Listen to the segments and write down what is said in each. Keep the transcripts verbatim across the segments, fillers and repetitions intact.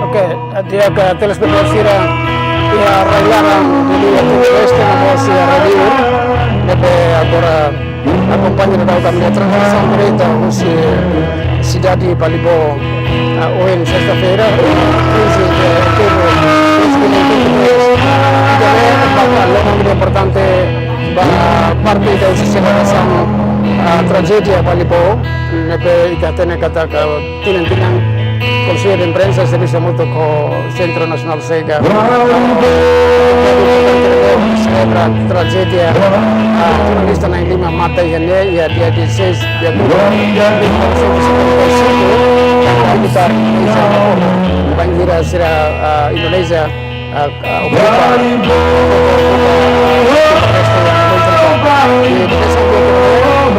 Oke, di'ak, eh, telespektadór sira, iha rai-laran, iha Timor-Leste, no mós iha rai-liur, ne'ebé agora akompaña daudaun ami-nia transmisaun direta husi sidade Balibó, ah, ohin sesta-feira, quinze de outubro de dois mil e vinte e três. Ida-ne'e mak loron ida importante ba parte ida husi selebrasaun, ah, trajédia Balibó, ne'ebé ita hatene katak tinan-tinan Konsellu de Imprensa servisu hamutuk ho Sentru Nasionál Chega selebra trajédia, ah, jornalista na'in-lima mate iha ne'e, iha dia dezasseis de outubro, mil novecentos e setenta e cinco, militar Indonézia, bainhira sira, ah, Indonézia, ah, ah, okupa, okupa Timor-Leste iha momentu ne'ebá. I hanesan ne'e,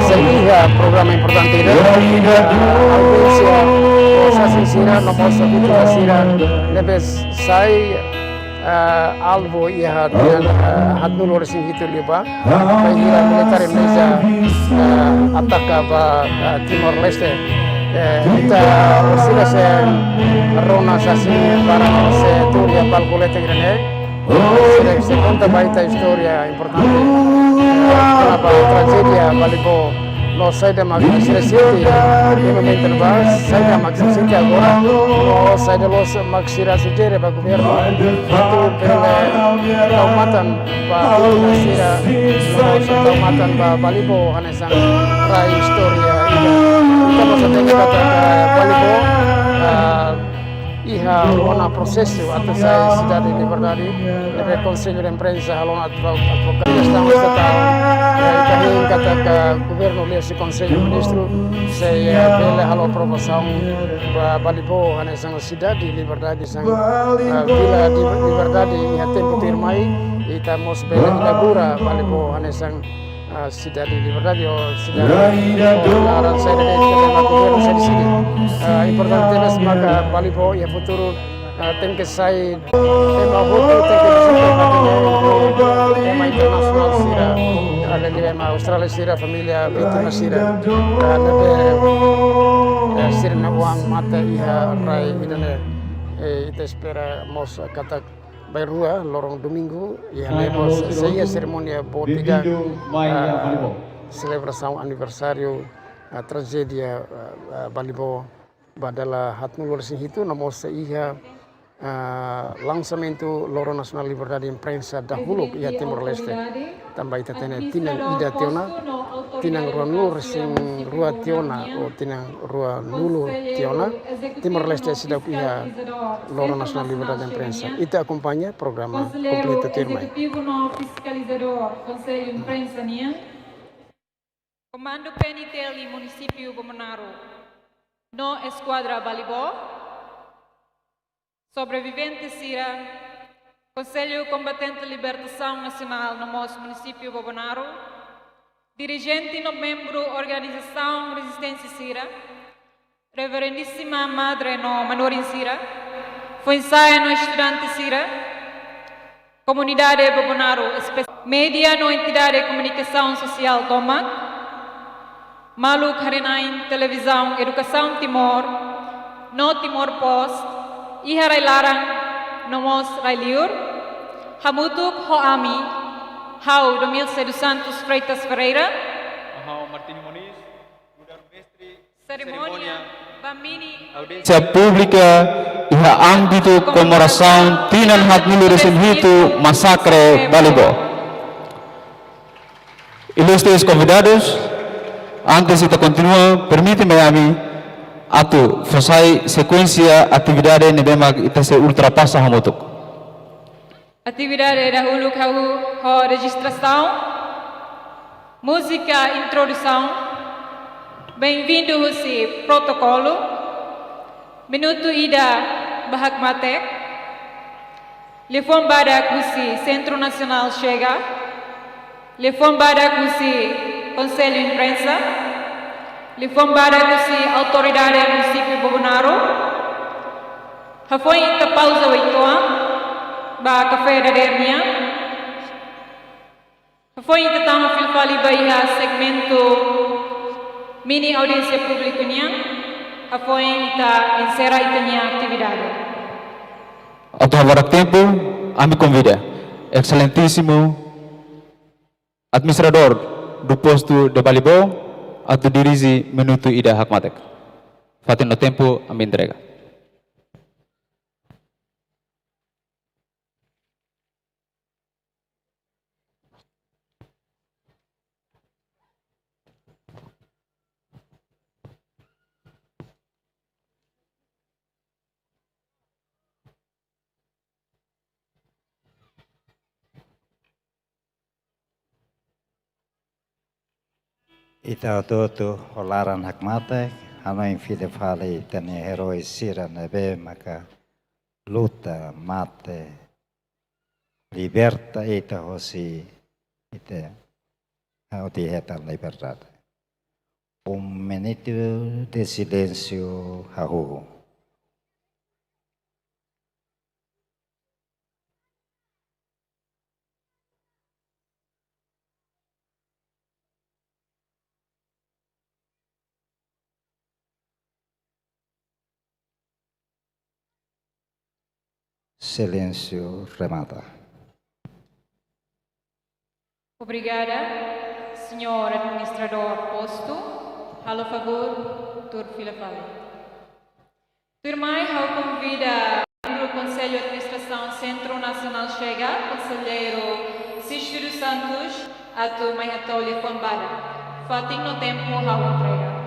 sei iha programa importante ida, ah, audiénsia, ou sasin sira, no mós vítima sira, ne'ebé sai, ah, alvu iha tinan, ah, haatnulu-resin-hitu liubá, bainhira militar Indonézia, ah, ataka ba, ah, Timor-Leste. Eh, ita, sira sei rona sasin barak, sei tuur iha palku leten ida-ne'e. Sira sei konta ba ita istória importante, eh, kona-ba trajédia Balibó, no saida mak sira sente iha momentu ne'ebá, saida mak sira sente agora, no saida loos mak sira sujere ba governu atu bele tau matan ba sira, no tau matan ba Balibó hanesan rai istória ida. Ita mós hatene katak Balibó, ah, iha ona prosesu atu sai sidade liberdade, ne'ebé Konsellu de Imprensa halo ona advo-, advokadu estaun estatal, eh, ita hein katak governu liuhusi Konsellu Ministru sei, eh, bele halo aprovasaun ba Balibó hanesan sidade liberdade, hanesan, eh, vila de liberdade iha tempu tuirmai, ita mós bele inaugura Balibó hanesan, ah, sidade liberdade ou sidade, ou laran saida de'it ke tema governu sei deside. Ah, importante tebes maka Balibó iha futuru, ah, tenke sai tema hotu, tenke vizita ba ema internasionál sira, ah, liuliu ema Austrália sira, família vítima sira, ah, ne'ebé, eh, sira-nia oan mate iha rai ida-ne'e. Eh, ita espera mós katak bainrua, loron Domingu, iha ne'e mós sei iha serimónia boot ida, ah, selebrasaun aniversáriu, ah, trajédia, ah, ah, Balibó ba dala haatnulu-resin-hitu, no mós sei iha, ah, lansamentu Loron Nasionál Liberdade Imprensa dahuluk iha Timor-Leste. Tanba ita hatene tinan ida tiha ona, tinan ruanulu-resin-rua tiha ona, ou tinan ruanulu tiha ona, Timor-Leste seidauk iha Loron Nasionál Liberdade de Imprensa. Ita akompaña programa kompletu tuirmai. Konsellu Ezekutivu no Fiskalizadór Konsellu Imprensa nian. Komandu P N T L Munisípiu Bobonaro no Eskuadra Balibó. Sobrevivente sira, Konsellu Kombatente Libertasaun Nasionál no mós Munisípiu Bobonaro, dirijente no membru organizasaun rezisténsia sira, Reverendíssima Madre no manorin sira, foin-sa'e no estudante sira, komunidade Bobonaro, espe-, média no entidade komunikasaun sosiál tomak, maluk haree-na'in Televizaun Edukasaun Timor no Timor Post, iha rai-laran no mós rai-liur, hamutuk ho ami, ha'u Domilce dos Santos Freitas Ferreira. Ha'u Martinho Moniz, Serimónia ba mini audiénsia públika iha ámbitu komemorasaun tinan haatnulu-resin-hitu masakre Balibó. Ilustres konvidadus, antes ita kontinua, permite mai ami atu fó sai sekuénsia atividade ne'ebé mak ita sei ultrapasa hamutuk. Atividade dahuluk hahú ho rejistrasaun, múzika introdusaun, benvindu husi protokolu, minutu ida ba hakmatek, liafuan badak husi Sentru Nasionál Chega, liafuan badak husi Konsellu Imprensa, liafuan badak husi Autoridade Munisípiu Bobonaro. Hafoin ita pauza uitoan ba kafé dadeer nian. Hafoin ita tama fila fali ba iha segmentu mini audiénsia públiku nian, hafoin ita enserra ita-nia atividade. Atu hakarak tempu, ami konvida Exelentíssimo Administrador do Posto de Balibó atu dirije minutu ida hakmatek. Fatin no tempu, ami entrega. Ita hotu-hotu ho laran hakmatek, hanoin fila fali ita-nia eroi sira ne'ebé maka luta mate, liberta ita hosi ita, hodi hetan liberdade. Um minuto de silêncio hahú. Silêncio remata. Obrigada, señór administradór postu. Halo favór, tuur fila fali. Tuirmai, ha'u konvida membru Konsellu Administrasaun Sentru Nasionál Chega, Konselleiru Sisto dos Santos, atu mai hato'o liafuan badak. Fatin no tempu ha'u entrega.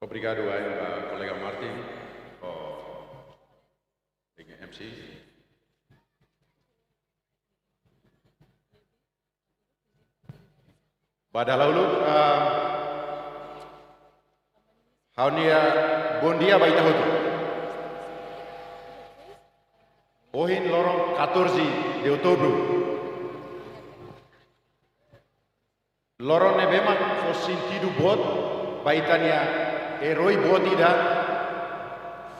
Obrigadu, ai, ba kolega Martin, ho, dengan M C. Ba dahuluk, ah, ha'u-nia bondia ba ita hotu. Ohin loron catorze de outubro. Loron ne'ebé mak fó sentidu boot ba ita-nia eroi boot ida,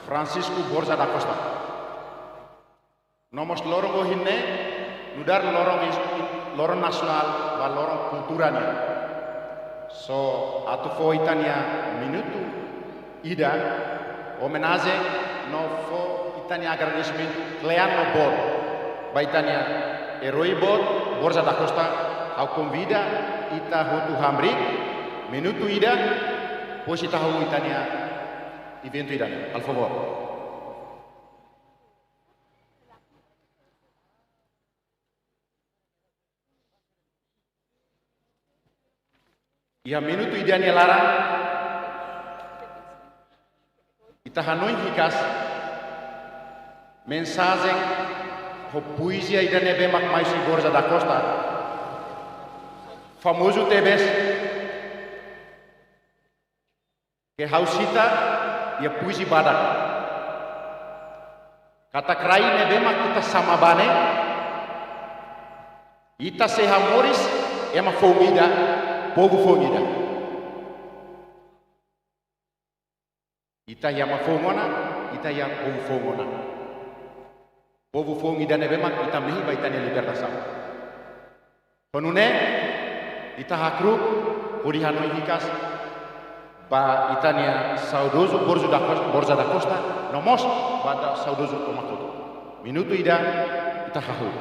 Francisco Borja da Costa. No mós loron ohin ne'e nu'udar loron is-, loron nasionál, ba loron kultura nian. So, atu fó ita-nia minutu ida, omenajen no fó ita-nia agradesimentu kle'an no boot ba ita-nia eroi boot, Borja da Costa, ha'u konvida ita hotu hamriik minutu ida, depois ita hahú ita-nia eventu ida-ne'e. Halo favór. Iha minutu ida-ne'e laran, ita hanoin hikas mensajen ho poezia ida ne'ebé mak mai husi Borja da Costa, famozu tebes, ke ha'u sita iha puisi badak. Katak rai ne'ebé mak ita sama ba ne'e, ita sei hamoris ema foun ida, povu foun ida. Ita iha ema foun ona, ita iha povu foun ona. Povu foun ida ne'ebé mak ita mehi ba ita-nia libertasaun. Ho nune'e, ita hakru'uk hodi hanoin hikas ba ita-nia saudozu Borja da Cos-, Borja da Costa, no mós ba ita saudozu tomak hotu. Minutu ida, ita hahú.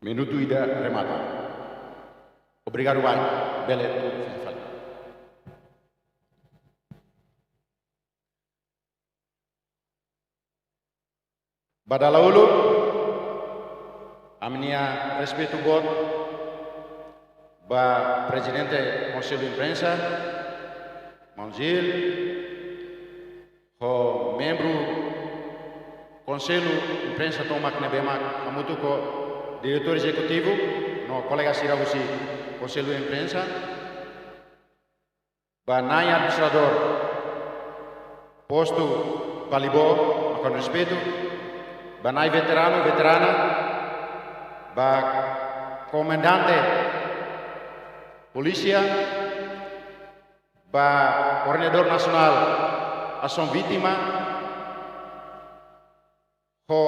Minutu ida remata. Obrigadu, vai. Bele tuur fali. Ba dala uluk, ami-nia respeitu boot ba Prezidente Konsellu Imprensa, Maun Gil, ho membru Konsellu Imprensa tomak ne'ebé mak hamutuk ho Diretór Ezekutivu, no kolega sira husi Konsellu Imprensa, ba Na'i Administradór Postu Balibó, ho respeitu, ba Na'i Veteranu, Veterana, ba Komandante Polísia, ba Koordenadór Nasionál Asaun Vítima, ho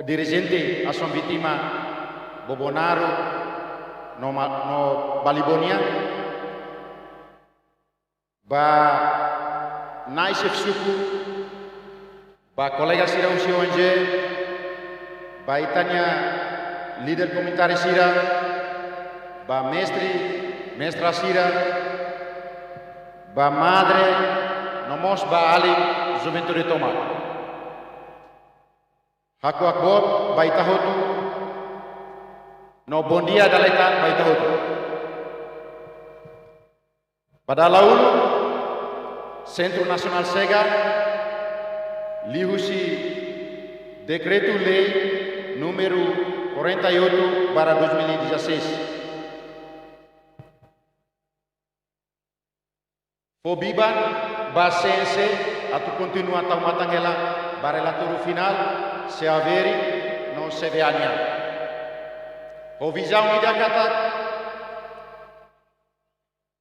dirijente Asaun Vítima Bobonaro no ma-, no Balibó nian, ba Na'i Xefe Suku, ba kolega sira husi O N G, ba ita-nia líder komunitáriu sira, ba mestre, mestra sira, ba madre, no mós ba alin juventude tomak. Hakuak boot ba ita hotu, no bondia dala ida tan ba ita hotu. Ba dala uluk, Sentru Nasionál Chega, liuhusi Dekretu-Lei númeru quarenta e oito barra dois mil e dezasseis, fó biban ba C N C atu kontinua tau matan hela ba relatóriu finál, C A V R no C V A nian. Ho vizaun ida katak,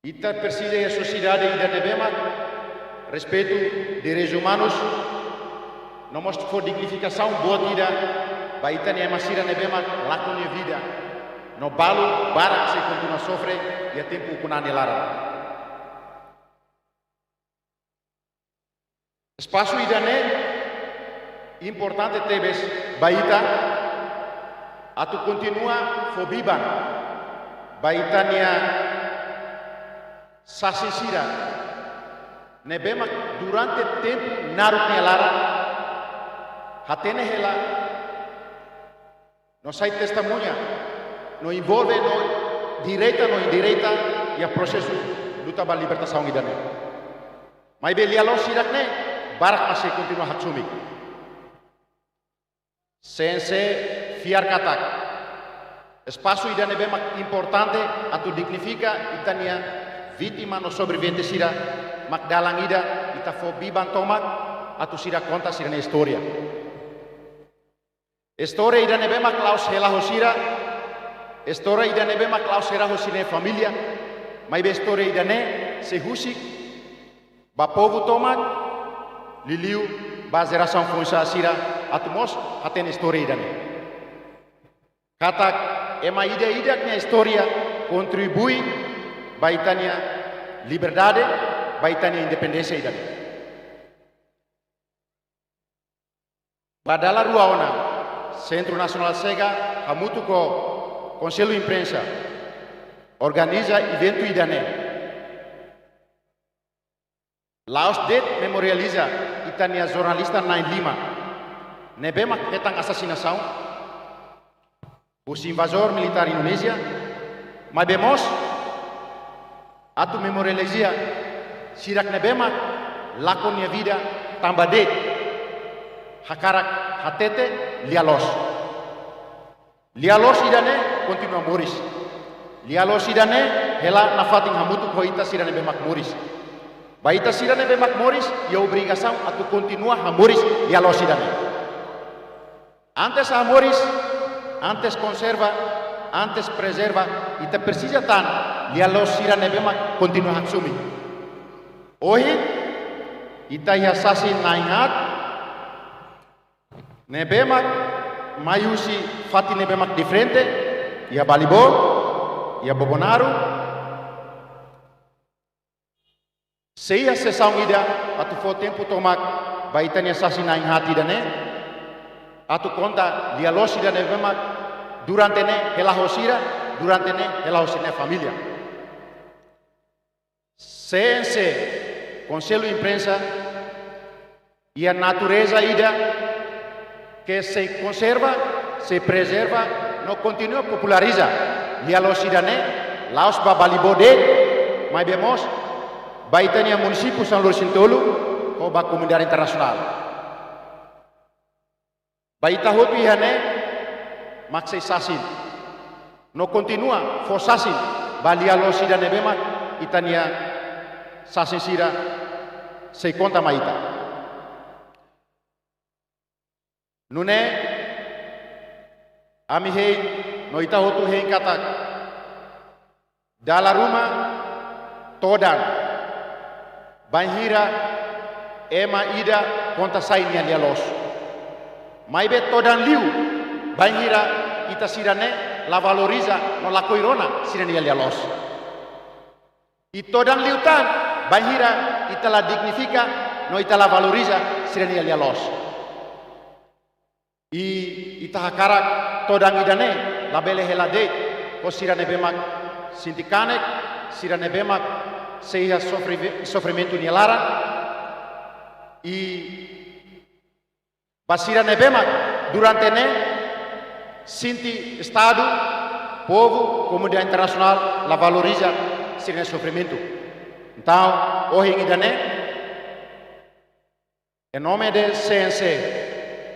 ita presiza iha sosiedade ida ne'ebé mak respeitu direitus umanus, no mós fó dignifikasaun boot ida ba ita-nia ema sira ne'ebé mak lakon nia vida, no balu barak sei kontinua sofre iha tempu ukun-an nia laran. Espasu ida-ne'e importante tebes ba ita atu kontinua fó biban ba ita-nia sasin sira ne'ebé mak durante tempu naruk nia laran hatene hela no sai testemuña, no envolve no direta no indireta iha prosesu luta ba libertasaun ida-ne'e. Maibé lia-loos sira-ne'e barak mak sei kontinua haksomi. C N C fiar katak espasu ida ne'ebé mak importante atu dignifika ita-nia vítima no sobrevivente sira mak dalan ida ita fó biban tomak atu sira konta sira-nia istória. Istória ida ne'ebé mak la'ós hela ho sira, istória ida ne'ebé mak la'ós hela ho sira-nia família, maibé istória ida-ne'e sei husik ba povu tomak, liuliu ba jerasaun foin-sa'e sira atu mós hatene istória ida-ne'e. Katak ema ida-idak nia istória kontribui ba ita-nia liberdade, ba ita-nia independénsia ida-ne'e. Ba dala rua ona, Sentru Nasionál Chega hamutuk ho Konsellu Imprensa organiza eventu ida-ne'e. La'ós de'it memorializa ita-nia jornalista na'in-lima ne'ebé mak hetan asasinasaun husi invazór militár Indonézia, maibé mós atu memorializa sira ne'ebé mak lakon nia vida tanba de'it hakarak hatete lia-loos. Lia-loos ida-ne'e kontinua moris. Lia-loos ida-ne'e hela nafatin hamutuk ho ita sira ne'ebé mak moris. Ba ita sira ne'ebé mak moris, iha obrigasaun atu kontinua hamoris lia-loos ida-ne'e. Antes hamoris, antes konserva, antes prezerva, ita presiza tan lia-loos sira ne'ebé mak kontinua haksomi. Ohin, ita iha sasin na'in-haat ne'ebé mak mai husi fatin ne'ebé mak diferente, iha Balibó, iha Bobonaro. Sei iha sesaun ida atu fó tempu tomak ba ita-nia sasin na'in-haat ida-ne'e, atu konta lia-loos ida ne'ebé mak durante ne'e hela ho sira, durante ne'e hela ho sira-nia família. C N C, Konsellu Imprensa, iha natureza ida ke sei konserva, sei prezerva, no kontinua populariza lia-loos ida-ne'e, la'ós ba Balibó de'it, maibé mós ba ita-nia munisípiu São Lourenço Tolu, ho ba komunidade internasionál. Ba ita hotu iha ne'e mak sei sasin. No kontinua fó sasin ba lia-loos ida ne'ebé mak ita-nia sasin sira sei konta mai ita. Nune'e, ami hein, no ita hotu hein katak dala ruma todan bainhira ema ida konta sai nia lia-loos. Maibé todan liu bainhira ita sira-ne'e la valoriza no lakohi rona sira-nia lia-loos. I todan liután bainhira ita la dignifika no ita la valoriza sira-nia lia-loos. I ita hakarak todan ida-ne'e labele hela de'it ho sira ne'ebé mak sente kanek, sira ne'ebé mak sei iha sofre-, sofrimentu nia laran. I ba sira ne'ebé mak durante ne'e sente Estadu, povu, komunidade internasionál la valoriza sira-nia sofrimentu. Entaun, ohin ida-ne'e, em nome de C N C,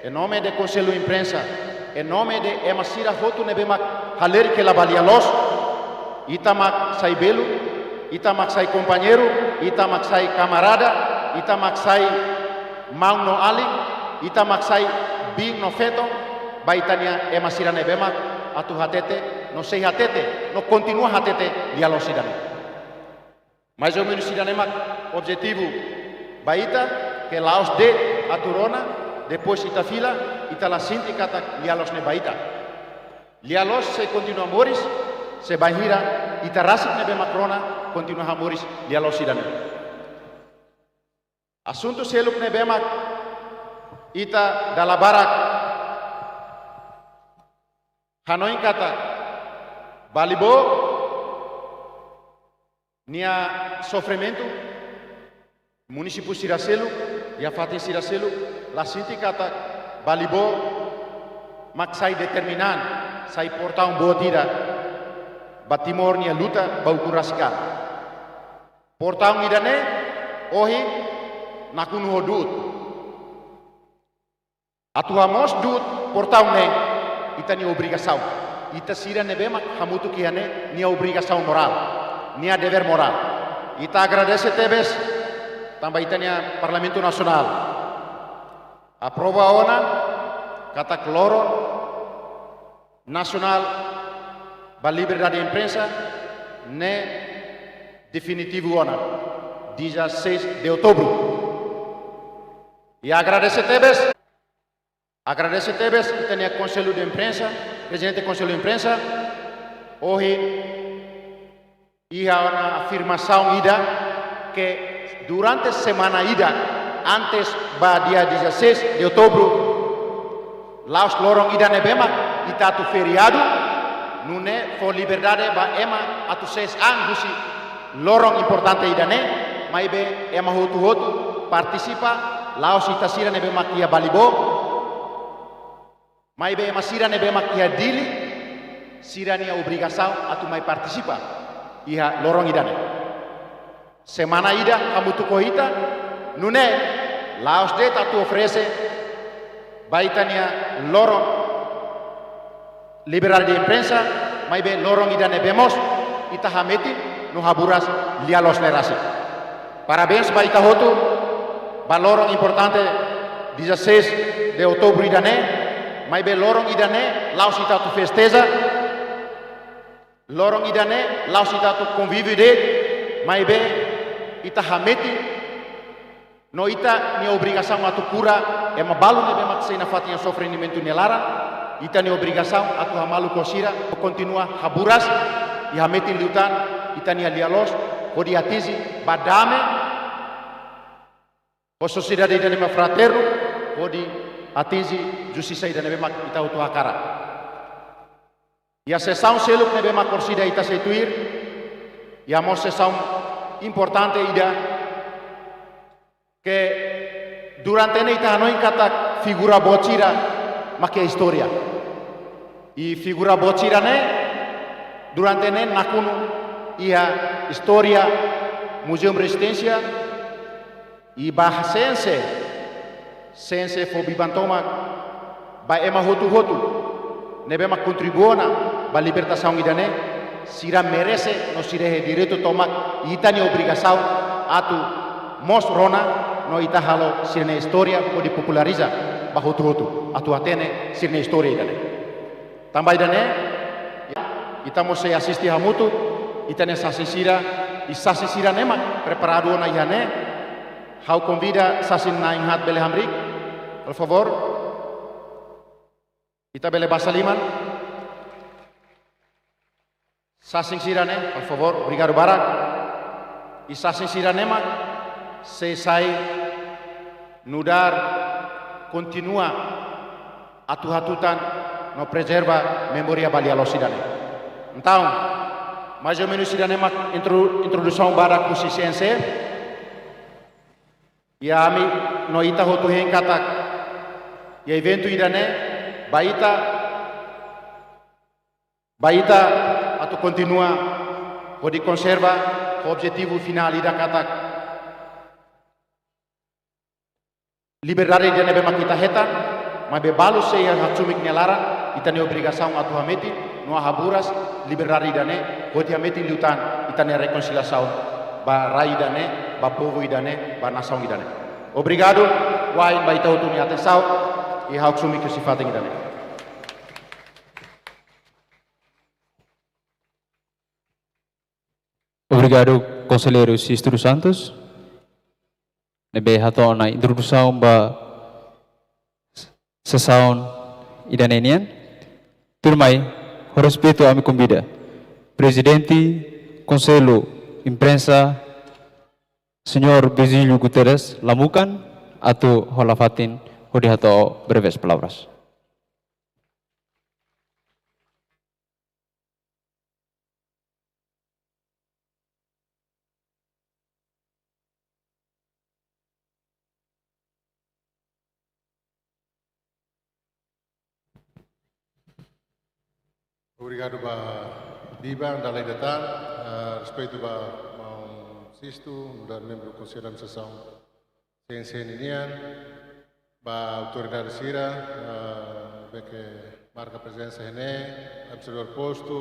em nome de Konsellu Imprensa, em nome de ema sira hotu ne'ebé mak halerik hela ba lia-loos, ita mak sai belun, ita mak sai kompañeiru, ita mak sai kamarada, ita mak sai maun no alin, ita mak sai biin no feton ba ita-nia ema sira ne'ebé mak atu hatete, no sei hatete, no kontinua hatete lia-loos ida-ne'e. Mais ou menus ida-ne'e mak objetivu ba ita, ke la'ós de'it atu rona, depois ita fila, ita la sente katak lia-loos ne'e ba ita. Lia-loos sei kontinua moris, se bainhira ita rasik ne'ebé mak rona kontinua hamoris lia-loos ida-ne'e. Asuntu seluk ne'ebé mak ita dala barak hanoin katak Balibó nia sofrimentu, munisípiu sira seluk, iha fatin sira seluk, la sente katak Balibó mak sai determinan, sai portaun boot ida ba Timor nia luta ba ukun rasik an. Portaun ida-ne'e ohin nakonu ho du'ut. Atu hamoos du'ut portaun ne'e, ita-nia obrigasaun. Ita sira ne'ebé mak hamutuk iha ne'e, nia obrigasaun morál, nia devér morál. Ita agradese tebes tanba ita-nia Parlamentu Nasionál aprova ona katak loron nasionál ba liberdade imprensa ne'e definitivu ona, dezasseis de outubro. I agradese tebes, agradese tebes ita-nia Konsellu de Imprensa, Prezidente Konsellu de Imprensa, ohin iha ona afirmasaun ida ke durante semana ida antes ba dia dezasseis de outubro, la'ós loron ida ne'ebé mak ita atu feriadu, nune'e fó liberdade ba ema atu sees an husi loron importante ida-ne'e, maibé ema hotu-hotu partisipa, la'ós ita sira ne'ebé mak iha Balibó, maibé ema sira ne'ebé mak iha Dili, sira-nia obrigasaun atu mai partisipa iha loron ida-ne'e. Semana ida hamutuk ho ita, nune'e la'ós de'it atu oferese ba ita-nia loron liberdade de imprensa, maibé loron ida ne'ebé mós ita hametin no haburas lia-loos ne'e rasik. Parabéns ba ita hotu, ba loron importante dezasseis de outubro ida-ne'e, maibé loron ida-ne'e la'ós ita atu festeja, loron ida-ne'e la'ós ita atu konvive de'it, maibé ita hametin no ita-nia obrigasaun atu kura ema balu ne'ebé mak sei nafatin sofrimentu nia laran, ita-nia obrigasaun atu hamaluk ho sira, kontinua haburas, i hametin liután ita-nia lia-loos, hodi atinje ba dame, ho sosiedade ida ne'ebé mak fraternu, hodi atinje justisa ida ne'ebé mak ita hotu hakarak. Iha sesaun seluk ne'ebé mak orsida ita sei tuir, iha mós sesaun importante ida ke durante ne'e ita hanoin katak figura boot sira mak iha istória. I figura boot sira-ne'e durante ne'e nakonu iha istória Museum Resistência, i ba CNC, CNC fó biban tomak ba ema hotu-hotu ne'ebé mak kontribui ona ba libertasaun ida-ne'e, sira merese no sira iha direitu tomak, i ita-nia obrigasaun atu mós rona no ita halo sira-nia istória hodi populariza ba hotu-hotu atu hatene sira-nia istória ida-ne'e. Tanba ida-ne'e, ya, ita mós sei asiste hamutuk, ita-nia sasin sira, i sasin sira-ne'e mak preparadu ona iha ne'e. Ha'u konvida sasin na'in-haat bele hamriik, por favór. Ita bele basa liman. Sasin sira-ne'e, por favór, obrigadu barak. I sasin sira-ne'e mak sei sai nu'udar kontinua atu hatutan no prezerva memória valioza ida-ne'e. Entaun, mais ou menus ida-ne'e mak intro-, introdusaun badak husi CNC. I ami no ita hotu hein katak iha eventu ida-ne'e, ba ita, ba ita atu kontinua hodi konserva ho objetivu finál ida katak liberdade ida ne'ebé mak ita hetan, maibé balu sei iha haksumik nia laran, ita-nia obrigasaun atu hametin no haburas liberdade ida-ne'e, hodi hametin liután ita-nia rekonsiliasaun ba rai ida-ne'e, ba povu ida-ne'e, ba nasaun ida-ne'e. Obrigadu wa'in ba ita hotu nia atensaun, i haksumik husi fatin ida-ne'e. Obrigadu, Konselleiru Sisto dos Santos, ne'ebé hato'o ona introdusaun ba sesaun ida-ne'e nian. Tuirmai, ho respeitu ami konvida Prezidente Konsellu Imprensa, Señór Virgílio Guterres Lamukan, atu hola fatin hodi hato'o breves palavras. Obrigadu ba biban, dala ida tan, eh, respeitu ba maun Sisto, nu'udar membru Konsellu Administrasaun CNC ninian, ba autoridade sira, eh, ne'ebé ke marka prezensa iha ne'e, embaixadór postu,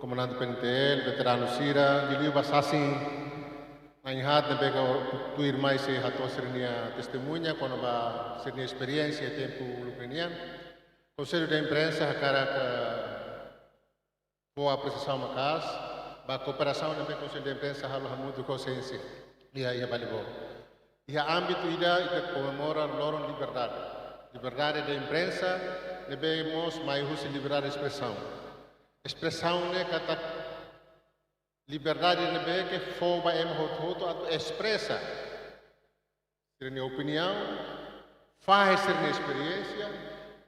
komandante PNTL, veteranu sira, liuliu ba sasin na'in-haat ne'ebé ke tuirmai sei hato'o sira-nia testemuña, kona-ba sira-nia esperiénsia tempu uluk ninian. Konsellu de Imprensa hakarak, eh, fó apresiasaun maka'as ba kooperasaun ne'ebé Konsellu de Imprensa halo hamutuk ho CNC iha, iha Balibo. Iha ámbitu ida ita komemora loron liberdade. Liberdade de imprensa, ne'ebé mós mai husi liberdade de espresaun. Espresaun ne'e katak liberdade ne'ebé ke fó ba ema hotu-hotu atu espresa sira-nia opiniaun, fahe sira-nia esperiénsia,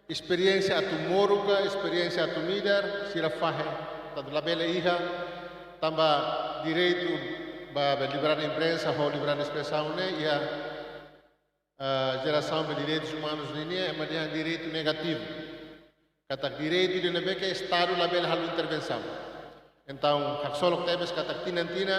esperiénsia atu moru ka, esperiénsia atu midar, sira fahe, tantu labele iha, tanba direitu ba, ba liberdade de imprensa ho liberdade de espresaun ne'e iha, ah, jerasaun ba direitus umanus ninian, ema dehan direitu negativu. Katak direitu ida ne'ebé ke Estadu labele halo intervensaun. Entaun, haksolok tebes katak tinan-tinan,